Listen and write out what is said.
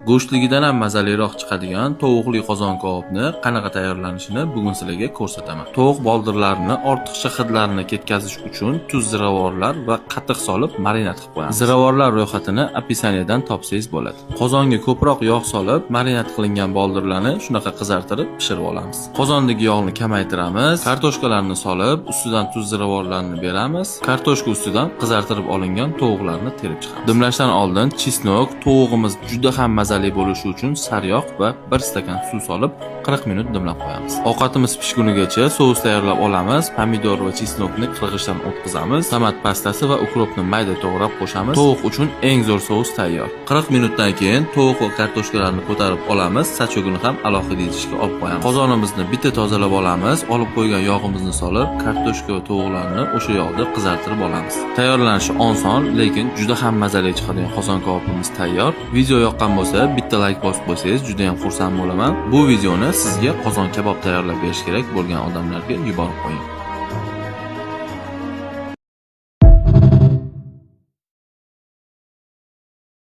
Go'shtligidan ham mazaliroq chiqadigan tovuqli qozon kabobni qanaqa tayyorlanishini bugun sizlarga ko'rsataman. Tovuq boldirlarini ortiqcha hidlarini ketkazish uchun tuz, ziravorlar va qatiq solib marinad qilib qo'yamiz. Ziravorlar ro'yxatini описание dan topsangiz bo'ladi. Qozonga ko'proq yog' solib, marinad qilingan boldirlarni shunaqa qizartirib pishirib olamiz. Qozondagi yog'ni kamaytiramiz, kartoshkalarni solib, ustidan tuz, ziravorlarni beramiz. Kartoshka ustidan qizartirib olingan tovuqlarni terib chiqamiz. Dimlashdan oldin чеснок, tovug'imiz juda ham mazali bo'lishi uchun sariyog' va 1 stakan suv solib 40 minut dimlab qo'yamiz. Ovqatimiz pishgunigacha sous tayyorlab olamiz. Pomidor va чеснок ni qirg'ichdan o'tkazamiz. Tomat pastasi va укроп ni mayda to'g'rab qo'shamiz. Tovuq uchun eng zo'r sous tayyor. 40 minutdan keyin tovuq va kartoshkalarni ko'tarib olamiz. Сачок ini ham alohida idishga olib qo'yamiz. Qozonimizni bitta tozalab olamiz. Olib qo'ygan yog'imizni solib, kartoshka va tovuqlarni o'sha yog'da qizartirib olamiz. Tayyorlanishi oson, lekin juda ham mazali chiqadigan qozon kabobimiz tayyor. Video yoqqan bo'lsa, bitta like bosib qo'ysangiz juda ham xursand bo'laman. Bu videoni sizga qozon kabob tayyorlab berish kerak bo'lgan odamlarga yuborib qo'ying.